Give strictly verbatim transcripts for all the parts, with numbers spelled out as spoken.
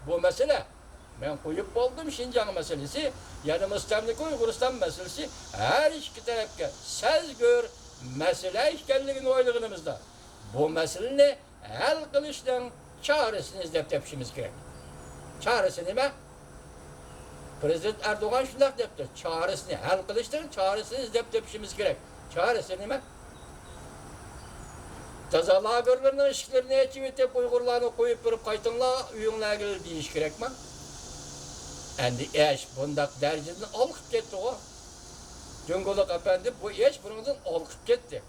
بۇ مەسىلە، مەن قويۇپ بولدۇم، شىنجاڭ مەسىلىسى، يەنى مۇستەملىكە ئۇيغۇرىستان مەسىلىسى ھەر ئىككى تەرەپكە سەزگۈر مەسىلە ئىكەنلىكىنى ئويلىغىنىمىزدا، بۇ مەسىلىنى ھەل قىلىشنىڭ چارىسىنى ئىزدەپ تېپىشىمىز كېرەك. چارىسى نېمە؟ پىرېزىدېنت ئەردوغان شۇنداق دەپتۇ، چارىسىنى ھەل قىلىشنىڭ چارىسىنى ئىزدەپ تېپىشىمىز كېرەك. چارىسى نېمە؟ جازا لاگېرلىرىنىڭ ئىشىكلىرىنى ئېچىۋېتىپ، ئۇيغۇرلارنى قويۇپ بېرىپ قايتىڭلار ئۆيۈڭلارغىلا دېيىش كېرەكما؟ ئەمدى ئىش بۇنداق دەرىجىدىن ئالقىپ كەتتىغۇ. جۇڭگولۇق ئەپەندى، بۇ ئىش بۇنىڭدىن ئالقىپ كەتتى.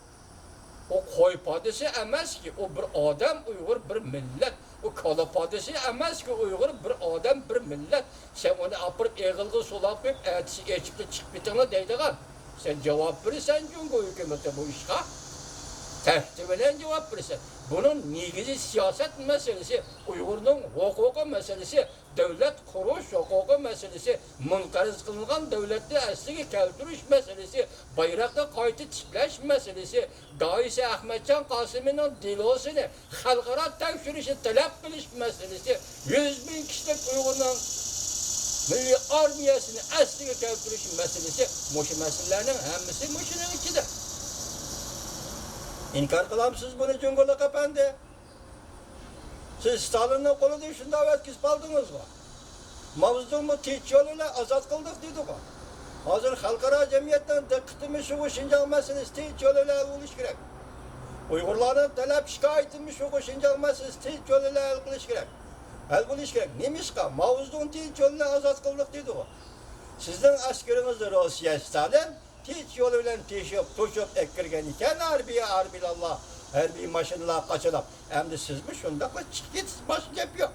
ئۇ قوي پادىسى ئەمەسكى، ئۇ بىر ئادەم، ئۇيغۇر بىر مىللەت. ئۇ كالا پادىسى ئەمەسكى، ئۇيغۇر بىر ئادەم، بىر مىللەت. سەن ئۇنى ئاپىرىپ ئېغىلغا سولاپ قويۇپ، ئەتىسى ئېچىپلا چىقىپ كېتىڭلار دەيدىغان. سەن جاۋاب بېرىسەن جۇڭگو ھۆكۈمىتى بۇ ئىشقا. تەھدىت بىلەن جاۋاب بېرىسەن. بۇنىڭ نېگىزى سىياسەت مەسىلىسى، ئۇيغۇرنىڭ ھوقۇقى مەسىلىسى، دۆلەت قۇرۇش ھوقۇقى مەسىلىسى، مۇنقەرز قىلىنغان دۆلەتنى ئەسلىگە كەلتۈرۈش مەسىلىسى، بايراقنى قايتا تىكلەش مەسىلىسى، داھىيسى ئەخمەتجان قاسىمىنىڭ دېلوسىنى خەلقئارا تەكشۈرۈشنى تەلەپ قىلىش مەسىلىسى، يۈز مىڭ كىشىلىك ئۇيغۇرنىڭ مىللىي ئارمىيەسىنى ئەسلىگە كەلتۈرۈش مەسىلىسى، مۇشۇ مەسىلىلەرنىڭ ھەممىسى مۇشۇنىڭ ئىچىدە. ئىنكار قىلامسىز بۇنى، جۇڭگولۇق ئەپەندى؟ سىز ستالىننىڭ قولىدىن شۇنداق ئۆتكۈزۈپ ئالدىڭىزغۇ؟ ماۋزېدۇڭمۇ تىنچ يول بىلەن ئازاد قىلدۇق دېدىغۇ؟ ھازىر خەلقئارا جەمئىيەتنىڭ دىققىتىمۇ شۇغۇ، شىنجاڭ مەسىلىسى تىنچ يول بىلەن ھەل بولۇشى كېرەك. ئۇيغۇرلارنىڭ تەلەپ شىكايىتىمۇ شۇغۇ، شىنجاڭ مەسىلىسى تىنچ يول بىلەن ھەل قىلىش كېرەك. ھەل بولۇشى كېرەك. نېمىشقا؟ ماۋزېدۇڭ تىنچ يول بىلەن ئازاد قىلدۇق دېدىغۇ؟ سىزنىڭ ئەسكىرىڭىزنى روسىيە ستالىن تىنچ يول بىلەن تېشىپ، توشۇپ ئەكىرگەن ئىكەن، ھەربىي، ھەربىيلەرلا، ھەربىي ماشىنىلار قاچىلاپ. ئەمدى سىزمۇ شۇنداقلا چىقىپ كېتىسىز، باشقا گەپ يوق.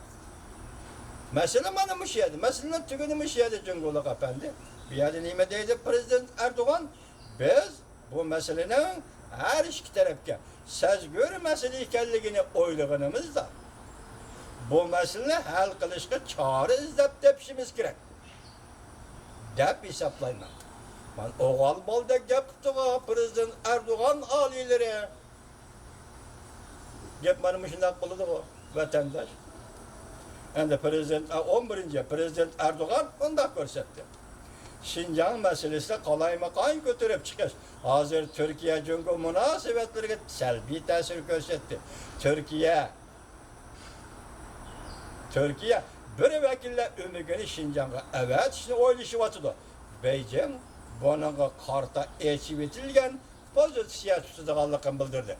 مەسىلە مانا مۇشۇ يەردە، مەسىلىنىڭ تۈگۈنى مۇشۇ يەردە، جۇڭگولۇق ئەپەندى. بۇ يەردە نېمە دەيدۇ پىرېزىدېنت ئەردوغان؟ بىز بۇ مەسىلىنىڭ ھەر ئىككى تەرەپكە سەزگۈر مەسىلە ئىكەنلىكىنى ئويلىغىنىمىزدا، بۇ مەسىلىنى ھەل قىلىشقا چارە ئىزدەپ تېپىشىمىز كېرەك، دەپ ھېسابلايمەن. مانا ئوغۇل بالىدەك گەپ قىپتىغۇ پىرېزىدېنت ئەردوغان ئالىيلىرى. گەپ مانا مۇشۇنداق بولىدىغۇ، ۋەتەنداش. ئەمدى پىرېزىدېنت، ئون بىرىنچى پىرېزىدېنت ئەردوغان مۇنداق كۆرسەتتى. شىنجاڭ مەسىلىسىدە قالايمىقان كۆتۈرۈپ چىقىش ھازىر تۈركىيە جۇڭگو مۇناسىۋەتلىرىگە سەلبىي تەسىر كۆرسەتتى. تۈركىيە تۈركىيە بىر ۋەكىللەر ئۆمىكىنى شىنجاڭغا ئەۋەتىشنى ئويلىشىۋاتىدۇ. بېيجىڭ بۇنىڭغا قارىتا ئېچىۋېتىلگەن پوزىتسىيە تۇتىدىغانلىقىنى بىلدۈردى.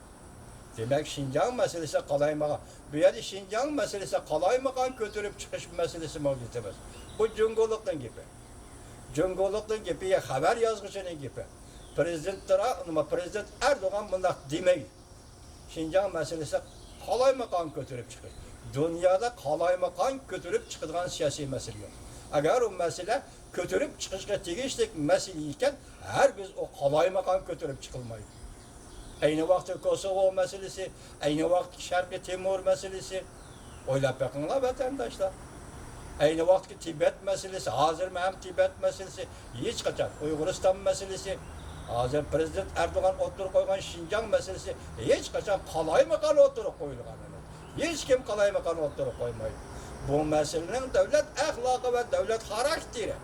دېمەك، شىنجاڭ مەسىلىسى قالايمىقان، بۇ يەردە شىنجاڭ مەسىلىسى قالايمىقان كۆتۈرۈپ چىقىش مەسىلىسى مەۋجۇت ئەمەس. بۇ جۇڭگولۇقنىڭ گېپى. جۇڭگولۇقنىڭ گېپى يا خەۋەر يازغۇچىنىڭ گېپى. پىرېزىدېنت ترا-، نېمە، پىرېزىدېنت ئەردوغان بۇنداق دېمەيدۇ. شىنجاڭ مەسىلىسى قالايمىقان كۆتۈرۈپ چىقىش. دۇنيادا قالايمىقان كۆتۈرۈپ چىقىدىغان سىياسىي مەسىلە يوق. ئەگەر ئۇ مەسىلە كۆتۈرۈپ چىقىشقا تېگىشلىك مەسىلە ئىكەن، ھەرگىز ئۇ قالايمىقان كۆتۈرۈپ چىقىلمايدۇ. ئەينى ۋاقىتتا كوسوۋو مەسىلىسى، ئەينى ۋاقىتتىكى شەرقىي تىمۇر مەسىلىسى، ئويلاپ بېقىڭلار، ۋەتەنداشلار. ئەينى ۋاقىتتىكى تىبەت مەسىلىسى، ھازىرمۇ ھەم تىبەت مەسىلىسى، ھېچقاچان ئۇيغۇرىستان مەسىلىسى، ھازىر پىرېزىدېنت ئەردوغان ئوتتۇرىغا قويغان شىنجاڭ مەسىلىسى ھېچقاچان قالايمىقان ئوتتۇرىغا قويۇلغان ئەمەس. ھېچكىم قالايمىقان ئوتتۇرىغا قويمايدۇ. بۇ مەسىلىنىڭ دۆلەت ئەخلاقى ۋە دۆلەت خاراكتېرى،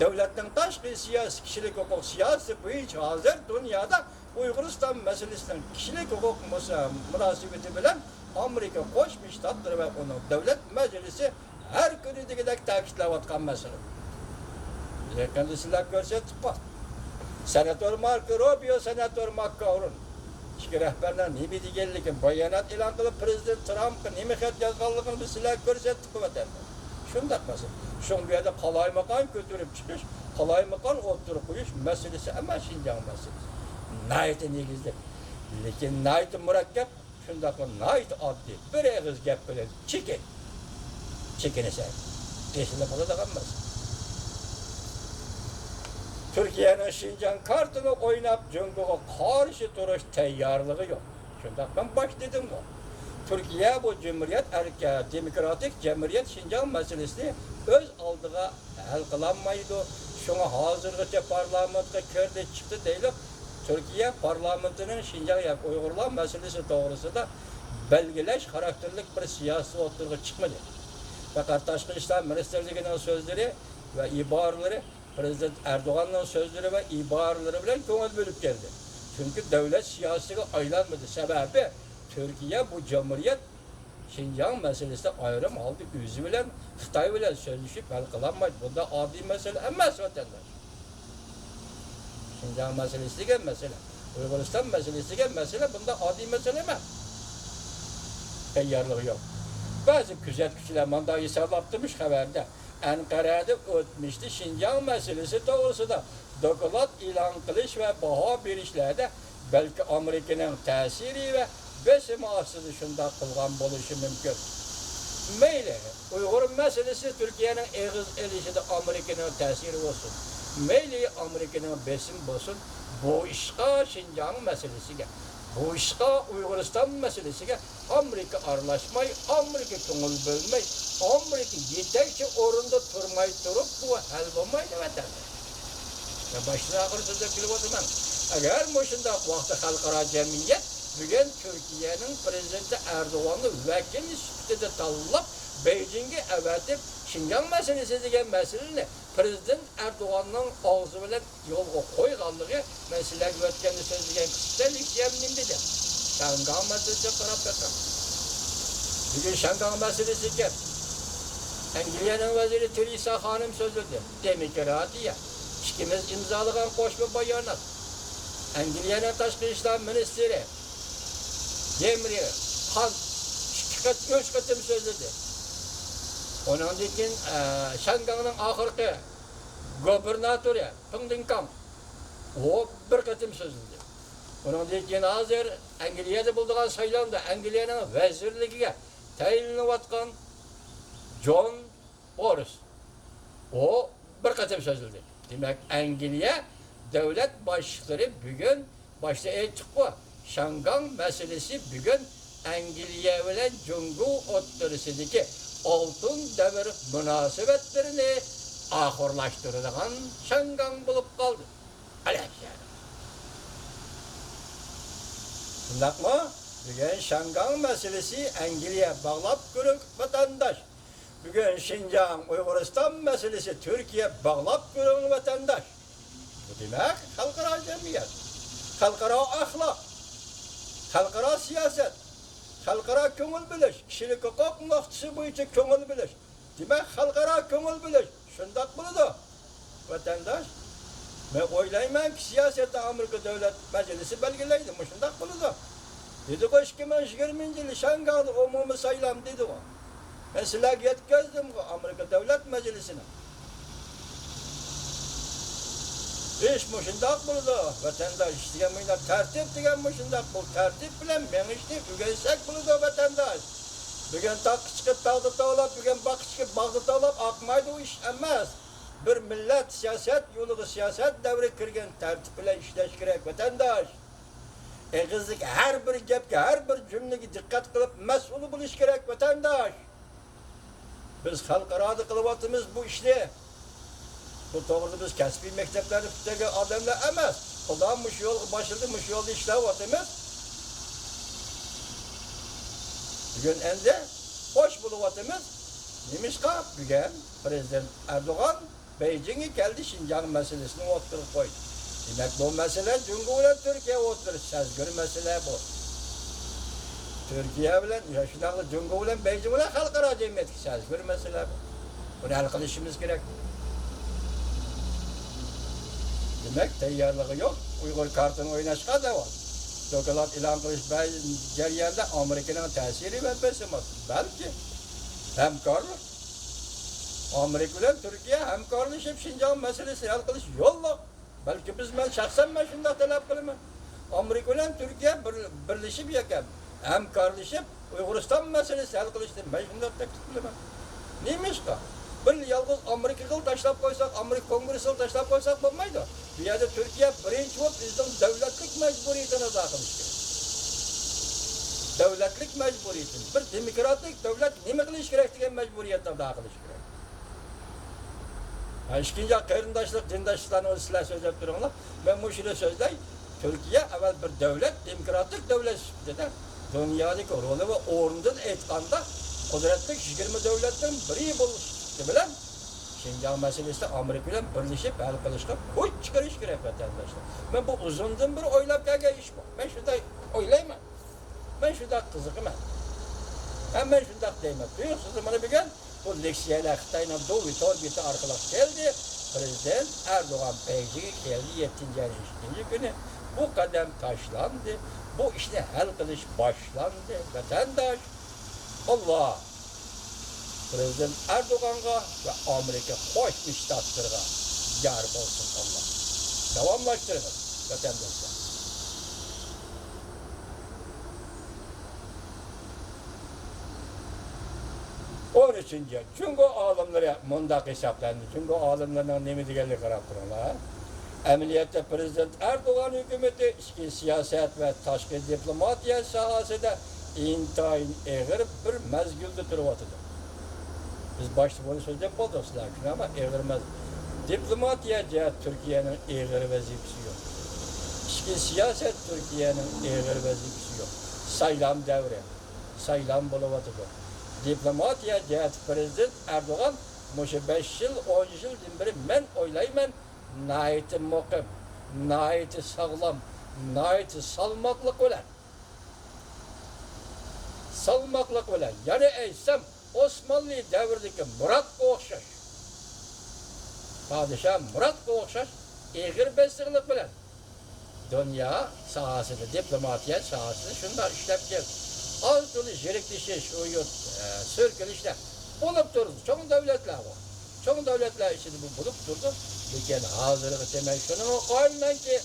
دۆلەتنىڭ تاشقى سىياسىي، كىشىلىك ھوقۇق سىياسىتى بويىچە ھازىر دۇنيادا ئۇيغۇرىستان مەسىلىسىنىڭ كىشىلىك ھوقۇق مۇس-، مۇناسىۋىتى بىلەن ئامېرىكا قوشما شتاتلىرى ۋە ئۇنىڭ دۆلەت مەجلىسى ھەر كۈنى دېگۈدەك تەكىتلەۋاتقان مەسىلە. يېقىندا سىلەر كۆرسەتتۇققۇ. سېناتور ماركو روبىيو، سېناتور ماككارون ئىككى رەھبەرنىڭ نېمە دېگەنلىكىنى، بايانات ئېلان قىلىپ، پىرېزىدېنت ترامپقا نېمە خەت يازغانلىقىنى بىز سىلەرگە كۆرسەتتۇققۇ، ۋەتەنداش. شۇنداق مەسىلە. شۇڭا بۇ يەردە قالايمىقان كۆتۈرۈپ چىقىش، قالايمىقان ئوتتۇرىغا قويۇش مەسىلىسى ئەمەس، شىنجاڭ مەسىلىسى. ناھايىتى نېگىزلىك، لېكىن ناھايىتى مۇرەككەپ، شۇنداقلا ناھايىتى ئاددىي، بىر ئېغىز گەپ بىلەن چېكىن. چېكىنىسەن. دېسىلا بولىدىغان مەسىلە. تۈركىيەنىڭ شىنجاڭ كارتىنى ئويناپ، جۇڭگوغا قارشى تۇرۇش تەييارلىقى يوق. شۇنداق مەن باشتا دېدىمغۇ. تۈركىيە بۇ جۇمھۇرىيەت، ئەركە-، دېموكراتىك جەمھۇرىيەت شىنجاڭ مەسىلىسىنى ئۆز ئالدىغا ھەل قىلالمايدۇ. شۇڭا ھازىرغىچە پارلامېنتقا كىردى، چىقتى دەيلى، تۈركىيە پارلامېنتىنىڭ شىنجاڭ ياكى ئۇيغۇرلار مەسىلىسى توغرىسىدا بەلگىلەش خاراكتېرلىك بىر سىياسىتى ئوتتۇرىغا چىقمىدى. پەقەت تاشقى ئىشلار مىنىستىرلىكىنىڭ سۆزلىرى ۋە ئىبارىلىرى، پىرېزىدېنت ئەردوغاننىڭ سۆزلىرى ۋە ئىبارىلىرى بىلەن كۆڭۈل بۆلۈپ كەلدى. چۈنكى دۆلەت سىياسىتىگە ئايلانمىدى. سەۋەبى، تۈركىيە بۇ جۇمھۇرىيەت شىنجاڭ مەسىلىسىدە ئايرىم ھالدا ئۆزى بىلەن، خىتاي بىلەن سۆزلىشىپ ھەل قىلالمايدۇ. بۇنداق ئاددىي مەسىلە ئەمەس، ۋەتەنداش. شىنجاڭ مەسىلىسى دېگەن مەسىلە، ئۇيغۇرىستان مەسىلىسى دېگەن مەسىلە بۇنداق ئاددىي مەسىلە ئەمەس. تەييارلىقى يوق. بەزى كۆزەتكۈچىلەر مۇنداق ھېسابلاپتىمىش خەۋەردە، ئەنقەرەدە ئۆتمۈشتە شىنجاڭ مەسىلىسى توغرىسىدا دوكلات ئېلان قىلىش ۋە باھا بېرىشلەردە بەلكى ئامېرىكىنىڭ تەسىرى ۋە بېسىمى ئاستىدا شۇنداق قىلغان بولۇشى مۇمكىن. مەيلى، ئۇيغۇر مەسىلىسى تۈركىيەنىڭ ئېغىز ئېلىشىدا ئامېرىكىنىڭ تەسىرى بولسۇن، مەيلى ئامېرىكىنىڭ بېسىمى بولسۇن، بۇ ئىشقا، شىنجاڭ مەسىلىسىگە، بۇ ئىشقا، ئۇيغۇرىستان مەسىلىسىگە ئامېرىكا ئارىلاشماي، ئامېرىكا كۆڭۈل بۆلمەي، ئامېرىكا يېتەكچى ئورۇندا تۇرماي تۇرۇپ، بۇ ھەل بولمايدۇ، ۋەتەنداش. مەن باشتىن ئاخىر سۆزلەپ كېلىۋاتىمەن. ئەگەر مۇشۇنداق ۋاقىتتا خەلقئارا جەمئىيەت بۈگۈن تۈركىيەنىڭ پىرېزىدېنتى ئەردوغاننى ۋەكىل سۈپىتىدە تاللاپ، بېيجىڭگە ئەۋەتىپ، شىنجاڭ مەسىلىسى دېگەن مەسىلىنى پىرېزىدېنت ئەردوغاننىڭ ئاغزى بىلەن يولغا قويغانلىقى، مەن سىلەرگە ئۆتكەندە سۆزلىگەن قىسىمدا لىكسىيەمنىڭ دېدى. شياڭگاڭ مەسىلىسىگە قاراپ بېقىڭ. بۈگۈن شياڭگاڭ مەسىلىسى گەپ. ئەنگلىيەنىڭ ۋەزىرى تېرېسا خانىم سۆزلىدى. دېموكراتىيە. ئىككىمىز ئىمزالىغان قوشما بايانات. ئەنگلىيەنىڭ تاشقى ئىشلار مىنىستىرى دېمرى خان ئىككى قېت-، ئۈچ قېتىم سۆزلىدى. ئۇنىڭدىن كېيىن، ئە، شياڭگاڭنىڭ ئاخىرقى گۇبېرناتورى پېڭ دىنكاڭ، ئۇ بىر قېتىم سۆزلىدى. ئۇنىڭدىن كېيىن ھازىر ئەنگلىيەدە بولىدىغان سايلامدا ئەنگلىيەنىڭ ۋەزىرلىكىگە تەيىنلىنىۋاتقان جون بورىس، ئۇ بىر قېتىم سۆزلىدى. دېمەك، ئەنگلىيە دۆلەت باشلىقلىرى بۈگۈن، باشتا ئېيتتۇققۇ، شياڭگاڭ مەسىلىسى بۈگۈن ئەنگلىيە بىلەن جۇڭگو ئوتتۇرىسىدىكى ئالتۇن دەۋر مۇناسىۋەتلىرىنى ئاخىرلاشتۇرىدىغان شياڭگاڭ بولۇپ قالدى. ئەلەشەر. شۇنداقمۇ؟ بۈگۈن شياڭگاڭ مەسىلىسى ئەنگلىيە باغلاپ كۆرۈڭ، ۋەتەنداش. بۈگۈن شىنجاڭ، ئۇيغۇرىستان مەسىلىسى تۈركىيە باغلاپ كۆرۈڭ، ۋەتەنداش. بۇ دېمەك، خەلقئارا جەمئىيەت، خەلقئارا ئەخلاق، خەلقئارا سىياسەت، خەلقئارا كۆڭۈل بۆلۈش، كىشىلىك ھوقۇق نۇقتىسى بويىچە كۆڭۈل بۆلۈش. دېمەك، خەلقئارا كۆڭۈل بۆلۈش شۇنداق بولىدۇ، ۋەتەنداش. مەن ئويلايمەنكى، سىياسەتنى ئامېرىكا دۆلەت مەجلىسى بەلگىلەيدۇ، مۇشۇنداق بولىدۇ. دېدىغۇ، ئىككى مىڭ يىگىرمىنچى يىلى شياڭگاڭدا ئومۇمىي سايلام دېدىغۇ. مەن سىلەرگە يەتكۈزدۈمغۇ ئامېرىكا دۆلەت مەجلىسىنى. ئىش مۇشۇنداق بولىدۇ، ۋەتەنداش. ئىش دېگەن مۇشۇنداق، تەرتىپ دېگەن مۇشۇنداق. بۇ تەرتىپ بىلەن مېڭىشنى ئۆگەنسەك بولىدۇ، ۋەتەنداش. بۈگۈن تاغقا چىقىپ تاغدا تاۋلاپ، بۈگۈن باغقا چىقىپ باغدا تاۋلاپ ئاقمايدۇ، ئىش ئەمەس. بىر مىللەت سىياسەت يولىغا، سىياسەت دەۋرىگە كىرگەن تەرتىپ بىلەن ئىشلەش كېرەك، ۋەتەنداش. ئېغىزدىكى ھەر بىر گەپكە، ھەر بىر جۈملىگە دىققەت قىلىپ مەسئۇل بولۇش كېرەك، ۋەتەنداش. بىز خەلقئارادا قىلىۋاتىمىز بۇ ئىشنى. بۇ توغرىدا بىز كەسپىي مەكتەپلەرنى پۈتتۈرگەن ئادەملەر ئەمەس. خۇدا مۇشۇ يولغا باشلىدى، مۇشۇ يولدا ئىشلەۋاتىمىز. بۈگۈن ئەمدى خوش بولۇۋاتىمىز. نېمىشقا؟ بۈگۈن پىرېزىدېنت ئەردوغان بېيجىڭگە كەلدى، شىنجاڭ مەسىلىسىنى ئوتتۇرىغا قويدى. دېمەك، بۇ مەسىلە جۇڭگو بىلەن تۈركىيە ئوتتۇرىسى سەزگۈر مەسىلە بۇ. تۈركىيە بىلەن، يا شۇنداقلا جۇڭگو بىلەن بېيجىڭ بىلەن خەلقئارا جەمئىيەتتىكى سەزگۈر مەسىلە بۇ. بۇنى ھەل قىلىشىمىز كېرەك. دېمەك، تەييارلىقى يوق ئۇيغۇر كارتىنى ئويناشقا دەۋاتىدۇ. دوكلات ئېلان قىلىش بە-، جەريانىدا ئامېرىكىنىڭ تەسىرى ۋە بېسىمى ئاستىدا. بەلكى ھەمكارلىق. ئامېرىكا بىلەن تۈركىيە ھەمكارلىشىپ شىنجاڭ مەسىلىسىنى ھەل قىلىش يوللۇق. بەلكى بىز، مەن شەخسەن مەن شۇنداق تەلەپ قىلىمەن. ئامېرىكا بىلەن تۈركىيە بىر، بىرلىشىپ ياكى ھەمكارلىشىپ ئۇيغۇرىستان مەسىلىسى ھەل قىلىشنى مەن شۇنداق تەكلىپ قىلىمەن. نېمىشقا؟ بىر يالغۇز ئامېرىكىغىلا تاشلاپ قويساق، ئامېرىكا كونگرېسسىغا تاشلاپ قويساق بولمايدۇ. بۇ يەردە تۈركىيە بىرىنچى بولۇپ ئۆزىنىڭ دۆلەتلىك مەجبۇرىيىتىنى ئادا قىلىشى كېرەك. دۆلەتلىك مەجبۇرىيىتىنى، بىر دېموكراتىك دۆلەت نېمە قىلىشى كېرەك دېگەن مەجبۇرىيەتنى ئادا قىلىشى كېرەك. ھە، ئىككىنچى، قېرىنداشلىق، دىنداشلىقلارنى سىلەر سۆزلەپ تۇرۇڭلار. مەن مۇشۇنى سۆزلەي. تۈركىيە ئەۋۋەل بىر دۆلەت، دېموكراتىك دۆلەت سۈپىتىدە دۇنيادىكى رولى ۋە ئورنىدىن ئېيتقاندا، قۇدرەتلىك يىگىرمە دۆلەتنىڭ بىرى بولۇش سۈپىتى بىلەن شىنجاڭ مەسىلىسىنى ئامېرىكا بىلەن بىرلىشىپ ھەل قىلىشقا كۈچ چىقىرىش كېرەك، ۋەتەنداشلار. مەن بۇ ئۇزۇندىن بېرى ئويلاپ كەلگەن ئىش بۇ. مەن شۇنداق ئويلايمەن. مەن شۇنداق قىزىقىمەن. ھەم مەن شۇنداق دەيمەن. تۇيۇقسىزلا مانا بۈگۈن بۇ لېكسىيەلەر خىتاينىڭ دۇۋى تور بېتى ئارقىلىق كەلدى. پىرېزىدېنت ئەردوغان بېيجىڭغا كەلدى، يەتتىنچى ئاينىڭ ئىككىنچى كۈنى. بۇ قەدەم تاشلاندى. بۇ ئىشنى ھەل قىلىش باشلاندى، ۋەتەنداش. ئاللا پىرېزىدېنت ئەردوغانغا ۋە ئامېرىكا قوشما شتاتلىرىغا يار بولسۇن، ئاللا. داۋاملاشتۇرىمىز، ۋەتەنداشلار. ئون ئۈچىنچى، جۇڭگو ئالىملىرى مۇنداق ھېسابلاندى. جۇڭگو ئالىملىرىنىڭ نېمە دېگەنلىكىگە قاراپ تۇرۇڭلار. ئەمەلىيەتتە پىرېزىدېنت ئەردوغان ھۆكۈمىتى ئىچكى سىياسەت ۋە تاشقى دىپلوماتىيە ساھەسىدە ئىنتايىن ئېغىر بىر مەزگىلدە تۇرۇۋاتىدۇ. بىز باشتا بۇنى سۆزلەپ بولدۇق سىلەر ئۈچۈن، ئەمما ئېغىر مەز-، دىپلوماتىيە جەھەت تۈركىيەنىڭ ئېغىر ۋەزىپىسى يوق. ئىچكى سىياسەت تۈركىيەنىڭ ئېغىر ۋەزىپىسى يوق. سايلام دەۋرى، سايلام بولۇۋاتىدۇ. دىپلوماتىيە جەھەتتە پىرېزىدېنت ئەردوغان مۇشۇ بەش يىل، ئون يىلدىن بېرى مەن ئويلايمەن، ناھايىتى مۇقىم، ناھايىتى ساغلام، ناھايىتى سالماقلىق بىلەن، سالماقلىق بىلەن، يەنە ئېيتسام، ئوسمانلى دەۋرىدىكى مۇراتقا ئوخشاش، پادىشاھ مۇراتقا ئوخشاش ئېغىر بېسىقلىق بىلەن دۇنيا ساھەسىدە، دىپلوماتىيە ساھەسىدە شۇنداق ئىشلەپ كەلدى. ئاز تولا زېرىكلىشىش، ئۇ يۇرت، ئە، سۈركىلىشلەر بولۇپ تۇرىدۇ. چوڭ دۆلەتلەر بار. چوڭ دۆلەتلەر ئىچىدە بۇ بولۇپ تۇرىدۇ. لېكىن ھازىرغىچە مەن شۇنىڭغا قايىلمەنكى،